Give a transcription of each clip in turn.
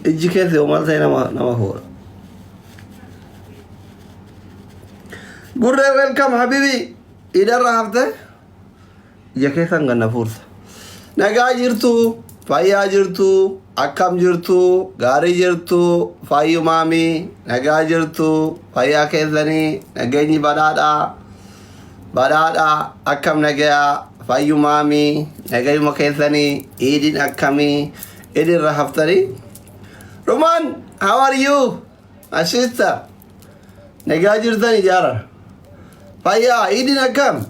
Ijji keessa yoo maal ta'e nama nama fuudha. Gurree welcome habibi. Idarra hafte. Ija keessan ganna fuursa. Nagaa jirtu, fayyaa jirtu, akkam jirtu, gaarii jirtu, fayyumaami, nagaa jirtu, fayyaa keessanii, nageenyi badhaadhaa, badhaadhaa, akkam nagayaa, fayyumaami, nagayuma keessanii, iidiin akkamii, idirra haftanii. Rumaan, how are you? My sister. Nagaa jirtan ijaara. Fayyaa, iidiin akkam?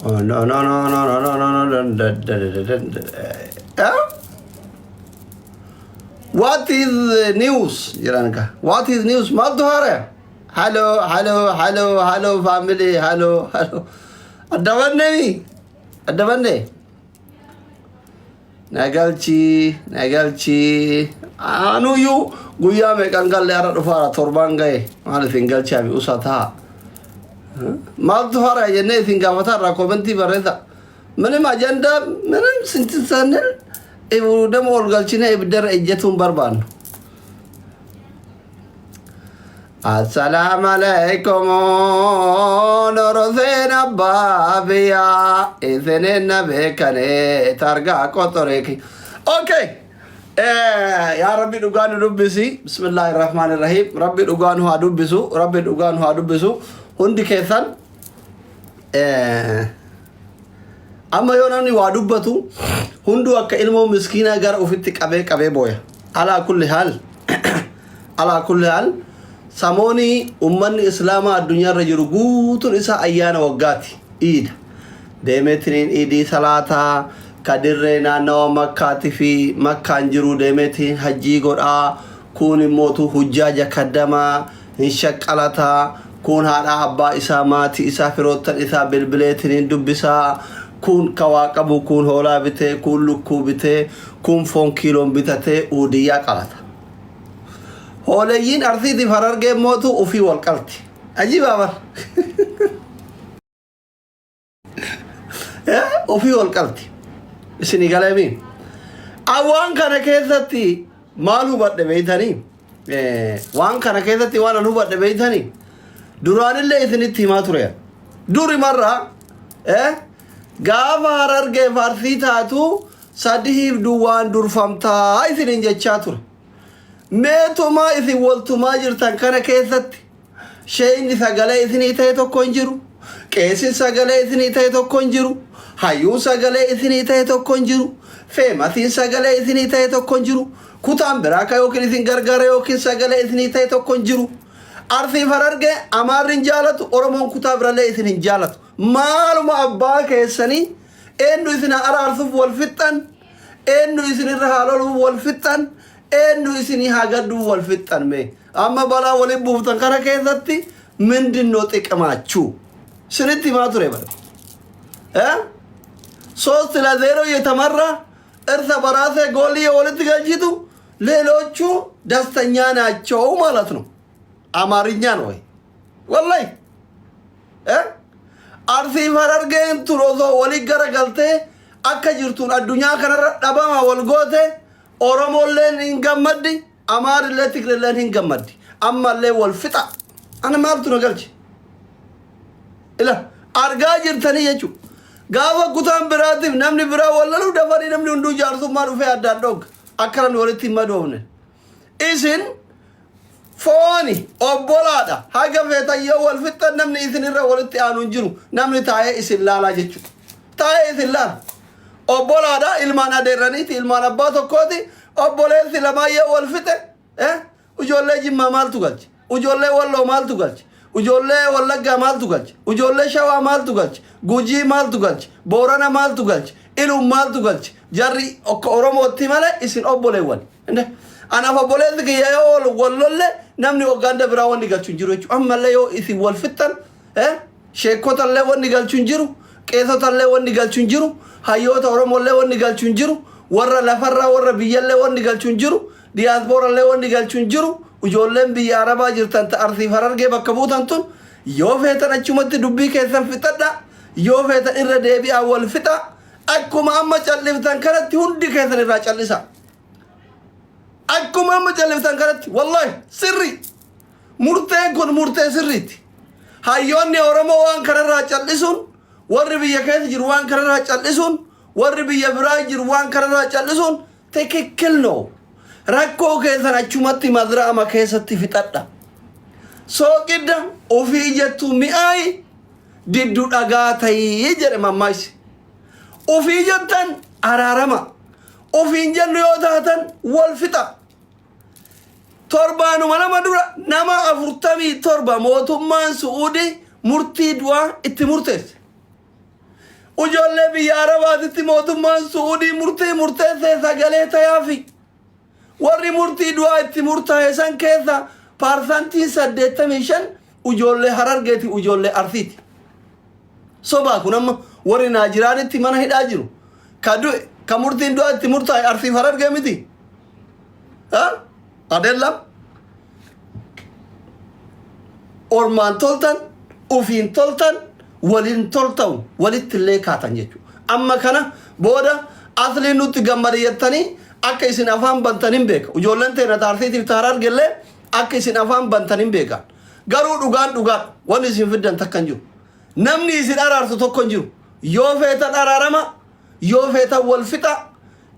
Oh, no, no, no, no, no, no, no, no, da, da, da, da, da, da. Eh? What is the news? Jedhan ka. What is news? Maaltu haara? Hello, hello, hello, hello, family, hello, hello. Adda banne mi? Adda banne? Na galchii, na galchii. Anuyyuu guyyaa meeqan galle har'a dhufaara torbaan gahe. Maal isin galchaa mi usa ta'a. Maaltu hara jennee isin gaafataa irraa koomentii barreessa. ምንም አጀንዳ ምንም ስንትን ሳንል ደግሞ ol galchine ibiddarra ejjetuun barbaannu. Assalaamu alaikum Noroseen abbaa biyyaa isinin na beekane targaa qoxoreeki. Okay. Yaa Rabbi dhugaa nu dubbisi. Bismillaahi rahmaani rahiim. Rabbi dhugaa nu haa dubbisu. Rabbi dhugaa nu haa dubbisu. Hundi keessan amma yoo namni waa dubbatu hunduu akka ilmoo miskiinaa gara ofitti qabee qabee booya. Alaa kulli haal alaa kulli haal samoonii ummanni islaamaa addunyaarra jiru guutuun isaa ayyaana waggaati. Iida. Deemeetiniin iidii salaataa ka dirree naannawa makkaati fi makkaan jiru deemeetiin hajjii godhaa kuun immootu hujjaaja kaddamaa hin shaqqalataa kuun haadhaa abbaa isaa maatii isaa firoottan isaa bilbileetiniin dubbisaa kuun ka waa qabu kuun hoolaa bitee kuun lukkuu bitee kuun foon kiiloon bitatee uudiyyaa qalata. Hooleyyiin Arsiitiif Harargee mootu ufii wal qalti. Ajiibaa bar. Ofii wal qalti. Isinii galeemi. Waan kana keessatti maal hubadhe beeytanii? Waan kana keessatti waan an hubadhe beeytanii? Duraanillee isinitti himaa ture. Duri marraa gaafa Harargee fi Arsii taatu sadihiif duwwaan durfamtaa isiniin jechaa ture. Meetumaa isin waltumaa jirtan kana keessatti sheeyni sagalee isinii ta'e tokko hin jiru. Qeesin sagalee isinii ta'e tokko hin jiru. Hayyuun sagalee isinii ta'e tokko hin jiru. Feemasiin sagalee isinii ta'e tokko hin jiru. Kutaan biraa ka yookiin isin gargaara yookiin sagalee isinii ta'e tokko hin jiru. Arsiif Harargee Amaarri hin jaalatu, Oromoon kutaa birallee isin hin jaalatu. Maaluma abbaa keessanii eenyu isin haa araarsuuf wal fixxan, eenyu isin irra haa loluuf wal fixxan, eenyu isinii haa gadduuf wal fixxan mee. Amma balaa waliin buuftan kana keessatti ምንድን ነው ጥቅማችሁ? ስንት himaa ture bara. 3-0 እየተመራ እርስ በራሴ ጎል walitti galchitu ሌሎቹ ደስተኛ ናቸው ማለት ነው። አማርኛ ነው ወይ ወላይ Arsiif Harargeen tun osoo walii garagaltee akka jirtuun addunyaa kanarra dhabama wal goote Oromolleen hin gammaddi, Amaarillee Tigrilleen hin gammaddi. Ammallee wal fixa. Ana maaltu na galche? Ila argaa jirtanii jechuudha. Gaafa kutaan biraatiif namni biraa wal lalu dafanii namni hunduu jaarsummaa dhufee addaan dhooga. Akka namni walitti hin madoofne. Isin fooni obbolaadha. Haga feetan yoo wal fixxan namni isin irra walitti aanu hin jiru. Namni taa'ee isin laalaa jechuudha. Taa'ee isin laala. Obbolaadha ilmaan adeerraniiti ilmaan abbaa tokkooti. Obboleessi lamaan yoo wal fixe ijoollee Jimmaa maaltu galche? Ijoollee Walloo maaltu galche? Ijoollee Wallaggaa maaltu galche? Ijoollee Shawaa maaltu galche? Gujii maaltu galche? Boorana maaltu galche? Iluun maaltu galche? Jarri akka Oromootti malee isin obboleewwan. Anaaf obboleessi kiyya yoo wal lolle namni Uganda biraa wanni galchu hin jiru jechuudha. Ammallee yoo isin wal fixxan sheekotallee wanni galchu hin jiru, qeesotallee wanni galchu hin jiru, hayyoota Oromollee wanni galchu hin jiru, warra lafarraa warra biyyallee wanni galchu hin jiru, diyaaspoorallee wanni galchu hin jiru, ijoolleen biyya Arabaa jirtan ta Arsiif Harargee bakka buutan tun yoo feetan achumatti dubbii keessan fixadha, yoo feetan irra deebi'aa wal fixa, akkuma amma calliftan kanatti hundi keessan irraa callisa. Akkuma amma calliftan kanatti, wallahi sirri. Murteen kun murtee sirriiti. Hayyoonni Oromoo waan kanarraa cal'isuun, warri biyya keessa jiru waan kanarraa cal'isuun, warri biyya biraa jiru waan kanarraa cal'isuun ትክክል ነው. Rakkoo keessan achumatti madra'ama keessatti fixadha. Sooqidda ofii jettu mi'aayi, diddu dhagaa ta'ii jedhe mammaaysi. Ofii jettan araarama. Ofiin jennu yoo taatan wal fixa. Torbaanuma 2 dura nama 47 mootummaan Su'uudii murtii du'aa itti murteesse. Ijoollee biyya Arabaatitti mootummaan Su'uudii murtii murteessee sagalee tayaafi. Warri murtii du'aa itti murtaa'e san keessa paarsantiin 85 ijoollee Harargeeti, ijoollee Arsiiti. Sobaa kun amma warri Naajiraanitti mana hidhaa jiru. Ka du'e, ka murtiin du'aa itti murtaa'e Arsiif Harargee miti. Adeellam. Ormaan toltan, ufiin toltan, waliin toltan, walitti illee kaatan jechuudha. Amma kana booda asliin nutti gammade jettanii akka isin afaan bantan hin beeka. Ijoolleen teena taarsiitiif taarargellee akka isin afaan bantan hin beekan. Garuu dhugaan dhugaadha. Wanni isin fiddan takka hin jiru. Namni isin araarsu tokko hin jiru. Yoo feetan araarama, yoo feetan wal fixa.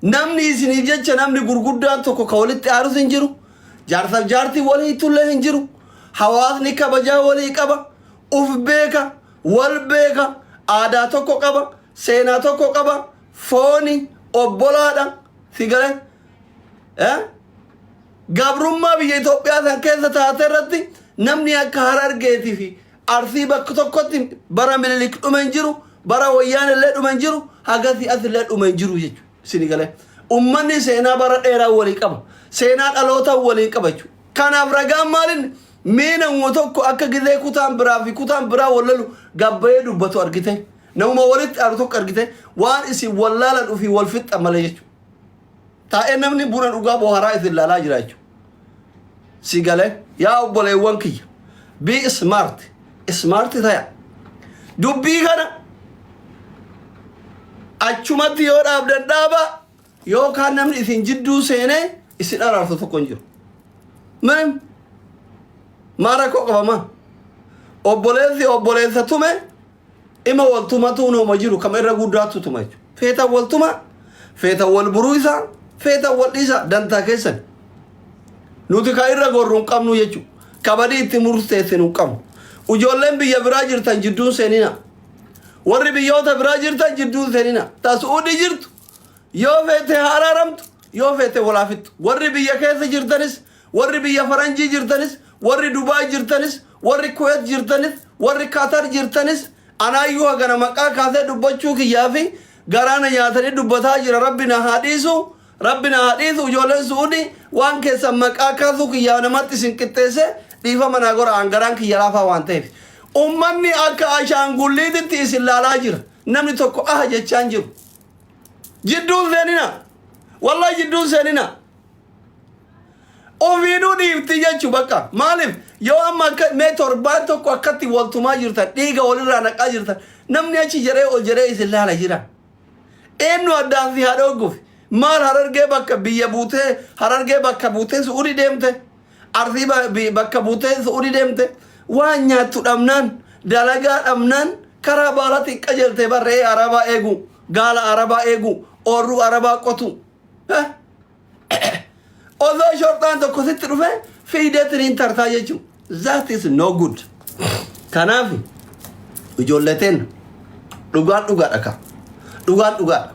Namni isiniif jecha namni gurguddaan tokko ka walitti aarus hin jiru. Jaarsaaf jaartii wal hiitullee hin jiru. Hawaasni kabajaa walii qaba. Uf beeka, wal beeka, aadaa tokko qaba, seenaa tokko qaba, fooni, obbolaadha. Si galee? Eh? Gabrummaa biyya Itoophiyaa san keessa taate irratti namni akka Harargeetii fi Arsii bakka tokkotti bara Minilik dhume hin jiru, bara Wayyaan illee dhume hin jiru, hagasii as illee dhume hin jiru jechuudha. Isin galee. Ummanni seenaa bara dheeraa walii qaba. Seenaa dhalootaa walii qaba jechuudha. Kanaaf ragaan maalin mee namuma tokko akka gizee kutaan biraa fi kutaan biraa wal lolu gabbayee dubbatu argite. Namuma walitti aaru tokko argite waan isin wallaalan ofii wal fixxa malee jechuudha. Taa'ee namni buna dhugaa boharaa isin laalaa jira jechuudha. Si galee, yaa obboleewwan kiyya, be smart, smart taya. Dubbii kana achumatti yoo dhaabdan dhaaba, yookaan namni isin jidduu seenee isin araarsu tokko hin jiru. Maal maa rakkoo qabama? Obboleessi obboleessa tume ima wal tumatuun homa jiru kama irra guddaatu tuma jechuudha. Feetan wal tuma, feetan wal buruisa, feetan wal dhiisa, dantaa keessan. Nuti ka irra gorru hin qabnu jechuudha. Kabadii itti murteessinu hin qabnu. Ijoolleen biyya biraa jirtan jidduun seenina. Warri biyyoota biraa jirtan jidduun seenina. Ta Su'uudii jirtu yoo feete haa araaramtu, yoo feete walaa fixxu. Warri biyya keessa jirtanis, warri biyya faranjii jirtanis, warri Dubaay jirtanis, warri Kuweet jirtanis, warri Katar jirtanis, anaayyuu hagana maqaa kaasee dubbachuu kiyyaa fi garaana nyaatanii dubbataa jira. Rabbi na haa dhiisu. Rabbi na haa dhiisu. Ijoolleen Su'uudii, waan keessan maqaa kaasuu kiyyaa namatti isin qixxeesse dhiifama naa gora, an garaan kiyya laafaa waan ta'eef. Ummanni akka ashaangulliititti isin laalaa jira. Namni tokko ah jechaan jiru. Jidduun seenina. Wallahi jidduun seenina. Ofiinuu dhiifti jechuu bakka. Maaliif yoo amma akka mee torbaan tokko akkatti waltumaa jirtan, dhiiga walirraa naqaa jirtan, namni achi jedhee ol jedhee isin laala jira. Eenyu addaan si haa dhoogguuf? Maal Harargee bakka biyya buutee, Harargee bakka buutee Su'uudii deemte? Arsii bakka buutee Su'uudii deemte? Waan nyaattu dhabnaan, dalagaa dhabnaan karaa baalatiin qajeelte, barree Arabaa eegu, gaala Arabaa eegu, oorruu Arabaa qotu. Osoo shorxaan tokko sitti dhufe fiidee tiriin tartaa jechuudha. That is no good. Kanaaf ijoolleteen, dhugaan dhugaadha ka. Dhugaan dhugaadha.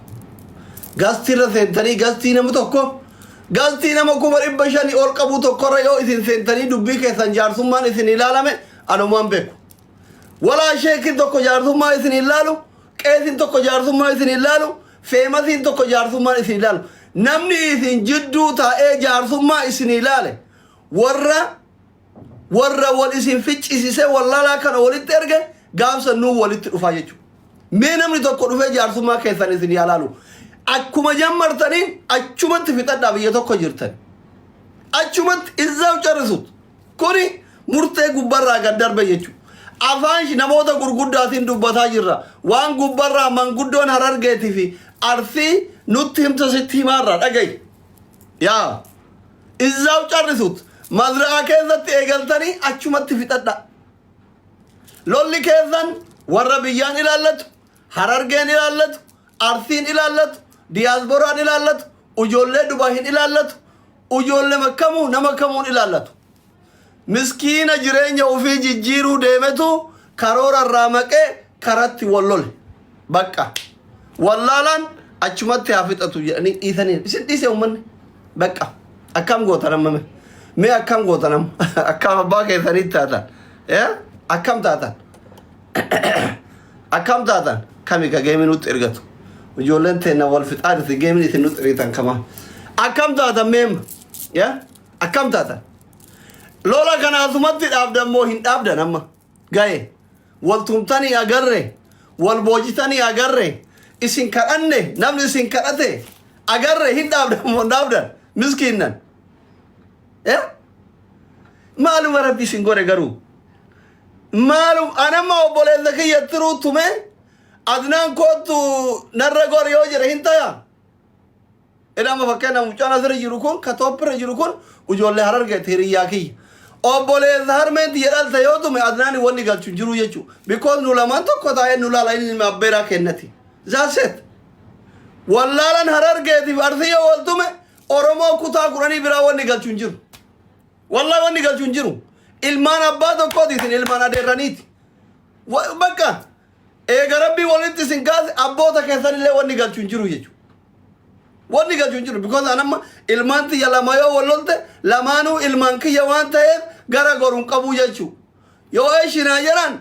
Gastii irra seentanii, gastii nama tokko, gastii nama 500,000 ol qabu tokkorra yoo isin seentanii dubbii keessan jaarsummaan isin ilaalame, anumaan beeku. Walaa sheekin tokko jaarsummaa isin ilaalu, qeesin tokko jaarsummaa isin ilaalu, famousiin tokko jaarsummaan isin ilaalu. Namni isin jidduu taa'ee jaarsummaa isin ilaale warra wal isin ficcisiisee wallaalaa kana walitti erge gaafsa nuu walitti dhufaa jechuudha. Mee namni tokko dhufee jaarsummaa keessan isin yaa laalu. Akkuma jammartaniin achumatti fixadhaa, biyya tokko jirtan. Achumatti izzaaf carrisut. Kuni murtee gubbarraa gad darbe jechuudha. Afaan namoota gurguddaatiin dubbataa jirra. Waan gubbarraa manguddoon Harargeetii fi Arsii nutti himta sitti himaarra dhagayi. Yaa. እዛው ጨርሱት. Mazra'aa keessatti eegaltanii achumatti fixadha. Lolli keessan warra biyyaan ilaallatu, Harargeen ilaallatu, Arsiin ilaallatu, diyaasbooraan ilaallatu, ijoollee Dubai hin ilaallatu, ijoollee kamuu nama kamuun ilaallatu. Miskiina jireenya ofii jijjiiruu deemetu karoora irraa maqee karatti wal lole. Bakka wallaalaan achumatti haa fixatu jedhanii dhiisanii isin dhiise uummanni. Bakka akkam gootan amma? Mee akkam gootan amma? Akkam abbaa keessanitti taatan? Akkam taatan? Akkam taatan? Kami ka geemii nutti ergatu? Ijoolleen teenna wal fixaa jirti, geemiin isin nutti ergitan kama? Akkam taatan meemma? Akkam taatan? Lola kana asumatti dhaabdan moo hin dhaabdan? Amma gaye wal tumtanii agarre, wal boojitanii agarre, isin kadhanne, namni isin kadhate agarre. Hin dhaabdan moo hin dhaabdan? Miskiinnan maaluma Rabbi isin godhe garuu? Maalum anamma obboleessa kiyya tiruu tume, "Adnaan, kootu narra gor" yoo jedhe hin taya? Ilama fakkeenya, mucaan asirra jiru kun, ka tooppirra jiru kun, ijoollee Harargeeti, hiriyyaa kiyya. Obboleessa harmeen tiyya dhalte yoo tume, Adnaani wanni galchu hin jiru jechuu. Because nu lamaan tokko taa'ee nu laala, inni ilma abbeeraa kennati. That's it. Wallaalan Harargeetiif Arsii yoo wal tume, Oromoo kutaa 10 biraa wanni galchu hin jiru. Wallaahi wanni galchu hin jiru. Ilmaan abbaa tokkooti isin, ilmaan adeerraniiti. Bakka eega Rabbii walitti isin kaase, abboota keessanillee wanni galchu hin jiru jechuudha. Wanni galchu hin jiru, because an amma ilmaan tiyya lama yoo wal lolte, lamaanuu ilmaan kiyya waan ta'eef gara goruun qabu jechuudha. Yoo eeshinaa jedhan,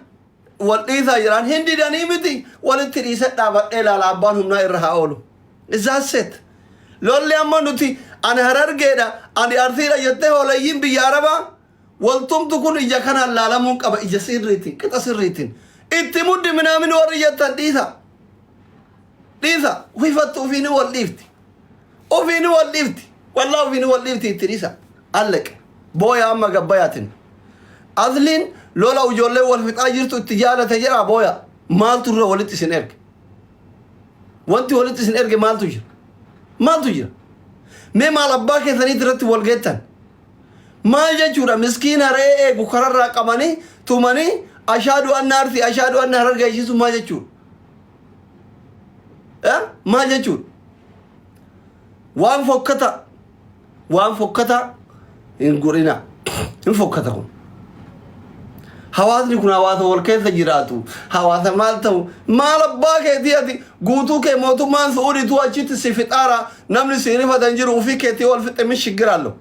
wal dhiisaa jedhan, hin didanii miti, walitti dhiise dhaabadhee ilaala, abbaan humnaa irra haa oolu. That's it. Lolli amma nuti ani Harargeedha, ani Arsiidha jettee hoolayyiin biyya Arabaa waltumtu kun ija kanaan laalamuun qaba, ija sirriitiin, qixa sirriitiin. Itti muddi minaamin warri jettan, dhiisa. Dhiisa. Hifattu ofiini wal dhiifti. Ofiini wal dhiifti. Wallaa ofiini wal dhiifti, itti dhiisa. Alleq. Booya amma gabbayaatin. Asliin lola ijoollee wal fixaa jirtu itti jaalate jedha booya. Maaltu irra walitti isin erge? Wanti walitti isin erge maaltu jira? Maaltu jira? Mee maal abbaa keessaniit irratti wal geettan? Maal jechuudha? Miskiina re'ee eegu kararraa qabanii tumanii ashaadu anna Arsii, ashaadu anna Harargee ishiisu maal jechuudha? Maal jechuudha? Waan fokkata, waan fokkata hin godhina. Hin fokkata kun. Hawaasni kun hawaasa wal keessa jiraatu. Hawaasa maal ta'u? Maal abbaa keetii ati guutuu kee mootummaan Su'uudiitu achitti si fixaara, namni si rifatan jiru, ofii keetii wal fixe min shiggiraallo.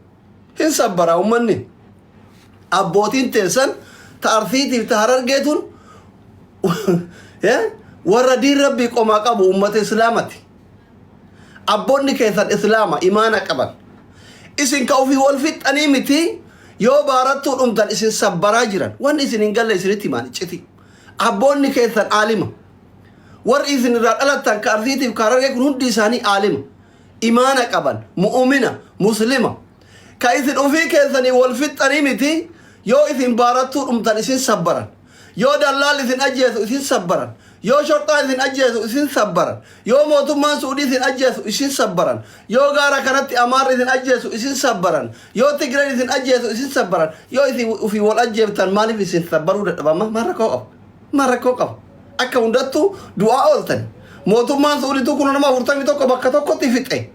Hin sabbara uummanni. Abbootiin teessan ta Arsiitiif ta Harargeetun warra diin Rabbii qomaa qabu, uummata Islaamati. Abboonni keessan Islaama imaana qaban. Isin ka ofii wal fixxanii miti, yoo baarattuu dhumtan isin sabbaraa jiran. Wanni isin hin galle isinitti himaan icciti. Abboonni keessan aalima. Warri isin irraa dhalattan ka Arsiitiif ka Harargee kun hundi isaanii aalima. Imaana qaban, mu'umina, Muslima. Ka isin ofii keessanii wal fixxanii miti, yoo isin baarattuu dhumtan isin sabbaran. Yoo dallaal isin ajjeesu isin sabbaran. Yoo shorxaa isin ajjeesu isin sabbaran. Yoo mootummaan Suudii isin ajjeesu isin sabbaran. Yoo gaara kanatti Amaarri isin ajjeesu isin sabbaran. Yoo Tigreen isin ajjeesu isin sabbaran. Yoo isin ofii wal ajjeeftan, maaliif isin sabbaruu dadhabama? Maal rakkoo qaba? Maal rakkoo qaba? Akka hundattuu du'aa ooltan. Mootummaan Suudiitu kun nama 41 bakka tokkotti fixe.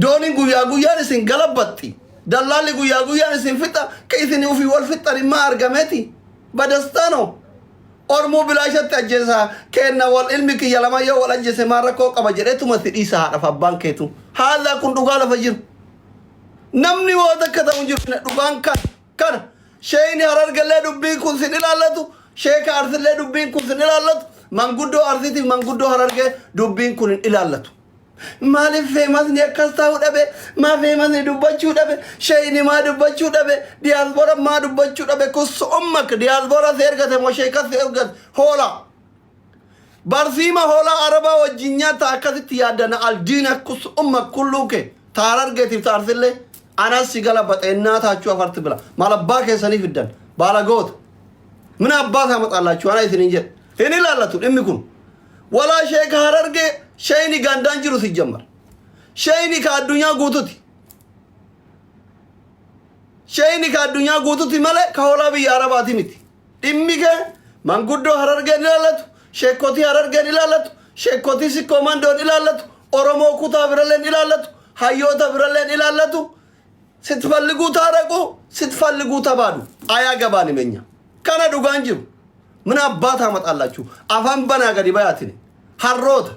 Dooniin guyyaa guyyaan isin galabbatti. Dallaalli guyyaa guyyaan isin fixa. Ka isin ofii wal fixxan immaa argameeti. Badastaanoo. Ormuu bilaashatti ajjeesa kenna, wal ilmi kiyya lama yoo wal ajjeese maal rakkoo qaba jedheetuma si dhiisa haadhaaf abbaan keetu. Haala kun dhugaa lafa jiru. Namni waa takka ta'u hin jiru, dhugaan kana kana. Sheeyni Harargallee dubbiin kun sin ilaallatu, sheeka Arsillee dubbiin kun sin ilaallatu, manguddoo Arsiitiif manguddoo Harargee dubbiin kun hin ilaallatu. Maaliif feemasni akkas ta'uu dhabe? Maa feemasni dubbachuu dhabe? Sheeyni maa dubbachuu dhabe? Diyaaspoora maa dubbachuu dhabe? Kus ummak diyaaspoora si ergate moo sheeka si ergate? Hoola. Barsiima hoolaa Arabaa wajjin nyaata akkasitti yaaddana aldiina kus ummak kulluu kee. Ta Harargeetiif ta Arsillee anas si gala baxeennaa taachuu afarti bila. Maal abbaa keessanii fiddan? Baala goota. Mina abbaa isaa maxallaachuu ana isiniin jedhe. Hin ilaallatu dhimmi kun. Walaa sheeka Harargee, sheeyni gandaan jiru si jammar. Sheeyni ka addunyaa guututi. Sheeyni ka addunyaa guututti malee ka hoolaa biyya Arabaati miti. Dhimmi kee manguddoo Harargeen ilaallatu, sheekkotii Harargeen ilaallatu, sheekkotii Sikkoo Mandoon ilaallatu, Oromoo kutaa biralleen ilaallatu, hayyoota biralleen ilaallatu. ስትፈልጉ ታረቁ፣ ስትፈልጉ ተባዱ። አያገባንም እኛ kana dhugaan jiru ምን አባት አመጣላችሁ? Afaan banaa gadi bayaatin harroota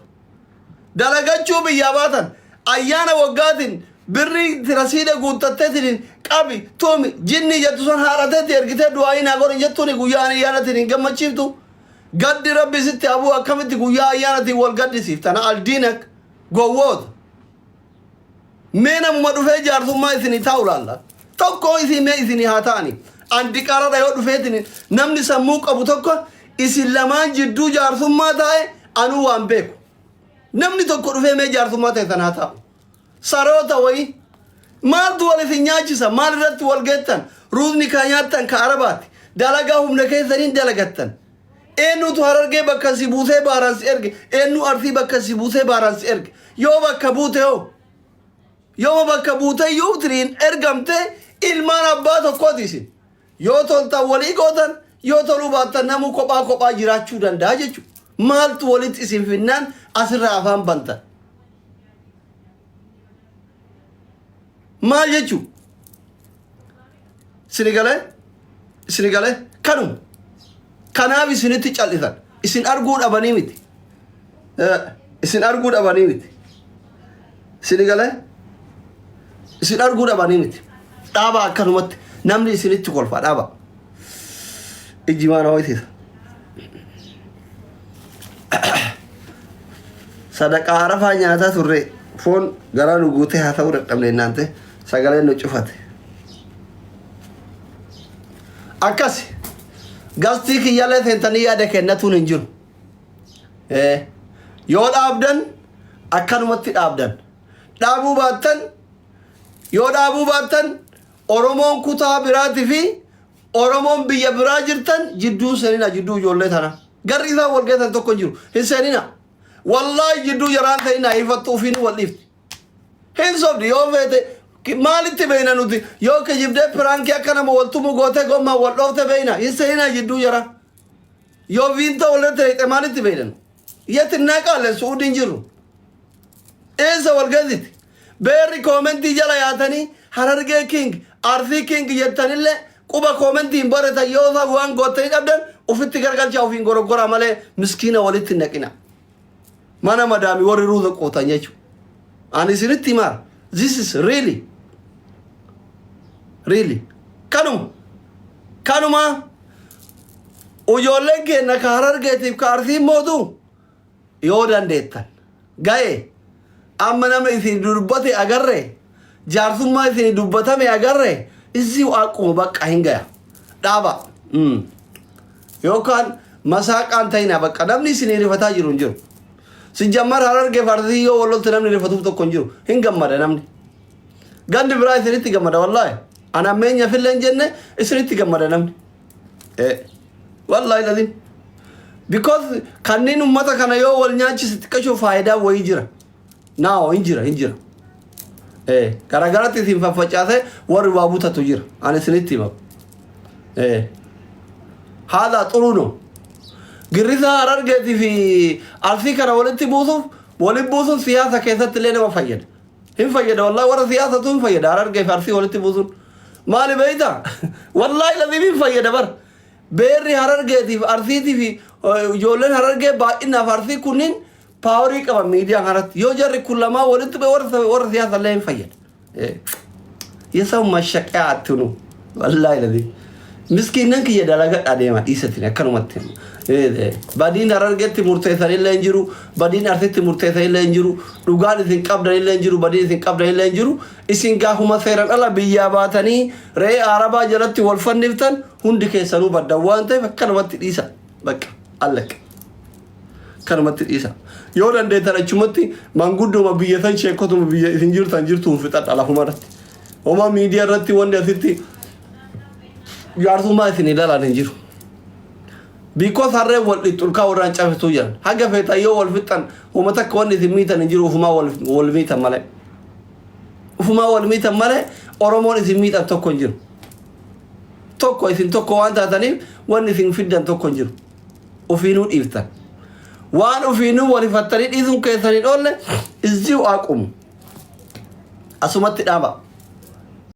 dalagachuu biyyaa baatan ayyaana waggaatiin birrii rasiida guuttatteetiin qabi tumi jinni jettu san haadhateetti ergitee du'aayii naa godhin jettuuni guyyaa ayyaanatiin hin gammachiiftu. Gaddi Rabbi sitti habuu, akkamitti guyyaa ayyaanatiin wal gaddisiiftan? Aldiinak gowwoota. Mee namuma dhufee jaarsummaa isinii taa'u laalla. Tokko isin mee isinii haa ta'ani. Andi qarara yoo dhufeetiin namni sammuu qabu tokko isin lamaan jidduu jaarsummaa taa'e, anuu waan beeku. Namni tokko dhufee mee jaarsummaa ta'e sana haa taa'u. Saroota wayii. Maaltu wal isin nyaachisa? Maal irratti wal geettan? Ruuzni ka nyaattan ka Arabaati. Dalagaa humna keessaniin dalagattan. Eenyutu Harargee bakka si buusee baaraan si erge? Eenyu Arsii bakka si buusee baaraan si erge? Yoo bakka buute hoo? Yoo bakka buute iyyuu tiriin ergamte, ilmaan abbaa tokkooti isin. Yoo toltan walii gootan, yoo toluu baattan namuu kophaa kophaa jiraachuu danda'a jechuudha. Maaltu walitti isin finnaan asirraa afaan bantan? Maal jechuu? Isini galee? Isini galee? Kanuma. Kanaaf isinitti cal'isan. Isin arguu dhabanii miti. Isin arguu dhabanii miti. Isini galee? Isin arguu dhabanii miti. Dhaaba, akkanumatti namni isinitti kolfa, dhaaba. Ijji maana ho'isiisa. Sadaqaa Arafaa nyaataa turre, foon garaa nu guutee haa ta'uu dadhabne naante sagaleen nu cufate. Akkas gastii kiyyaalee seentanii yaada kennatuun hin jiru. Yoo dhaabdan akkanumatti dhaabdan. Dhaabuu baattan, yoo dhaabuu baattan, Oromoon kutaa biraatii fi Oromoon biyya biraa jirtan jidduu seenina, jidduu ijoollee tana. Garri isaan wal geessan tokko hin jiru. Hin seenina. Wallaahi jidduu jaraan seenina, hifattu ofiin wal dhiifti. Hin sobdi yoo feete, maalitti beeyna nuti? Yoo kijibdee prank akka nama wal tumu gootee gommaa wal dhoofte beeyna. Hin seenina jidduu jara. Yoo viintoo walirratti reexxe maalitti beeynan? Yetti naqaaleen Su'uudiin jiru. Eessa wal geessiti? Beerri comment jala yaatanii Harargee king, Arsii king jettanillee quba comment hin baratan. Yoo isaan waan goottanii dhabdan ofitti gargalchaa, ofiin goroggoraa malee miskiina walitti hin naqina. Mana madaami warri ruuza qootan jechuudha. Ani isinitti himaa. This is really. Really. Kanuma. Kanuma. Ijoolleen keenya ka Harargeetiif ka Arsii mootu yoo dandeettan. Ga'e amma nama isin dubbate agarre, jaarsummaa isin dubbatame agarre, isii akkuma bakka hin gaya. Dhaaba. Yookaan masaaqaan ta'ina, bakka namni isin rifataa jiru hin jiru. Sijjammar Harargee Arsii yoo wal namni rifatuuf tokko hin jiru. Hin gammada namni. Gandi biraa isinitti gammada wallaahi. Ana ammeenya fillee hin jenne, isinitti gammada namni. Wallaahi lazim. Because kanneen ummata kana yoo wal nyaachise xiqqashoo faayidaa wayii jira. Naawo hin jira, hin jira. Garagaratti isin faffacaase warri waa butatu jira. Ani isinitti hima. Haadha xuruu no. Girrisaa Harargeetii fi Arsii kana walitti buusuuf, walitti buusuun siyaasa keessatti illee nama fayyada. Hin fayyada wallahi, warra siyaasatu hin fayyada Harargee fi Arsii walitti buusuun. Maali beeyta? Wallahi lazim hin fayyada bar. Beerri Harargeetii fi Arsiitii fi ijoolleen Harargee baay'inaaf Arsii kunniin power qaban miidiyaa kanatti. Yoo jarri kun lamaa walitti bu'e warra siyaasa illee hin fayyada. የሰው መሸቀያ አትሁኑ። Wallahi lazim. Miskiinnan kiyya dalagadha deema, dhiisatin akkanumatti. Badiin Harargeetti murteessanillee hin jiru, badiin Arsitti murteessanillee hin jiru, dhugaan isin qabdanillee hin jiru, badiin isin qabdanillee hin jiru. Isin gaafuma seeran ala biyyaa baatanii re'ee Arabaa jalatti wal fanniftan, hundi keessanuu baddan waan ta'eef akkanumatti dhiisa. Bakka allaq. Akkanumatti dhiisa. Yoo dandeettan achumatti mangudduma biyya san, sheekotuma biyya isin jirtan jirtuun fixadha lafuma irratti. Homaa miidiyaa irratti wanni asitti jaarsummaa isin ilaalan hin jiru. Because harreen wal dhixxulkaa warraan cabsituu jiran. Haga feetan yoo wal fixxan homa takka wanni isin miitan hin jiru, ufumaa wal miitan malee. Ufumaa wal miitan malee Oromoon isin miidhan tokko hin jiru. Tokko isin tokko waan taataniif wanni isin fiddan tokko hin jiru. Ufiinuu dhiiftan. Waan ufiinuu wal hifattanii dhiisuun keessan hin oolle iziu aqumu. Asumatti dhaaba.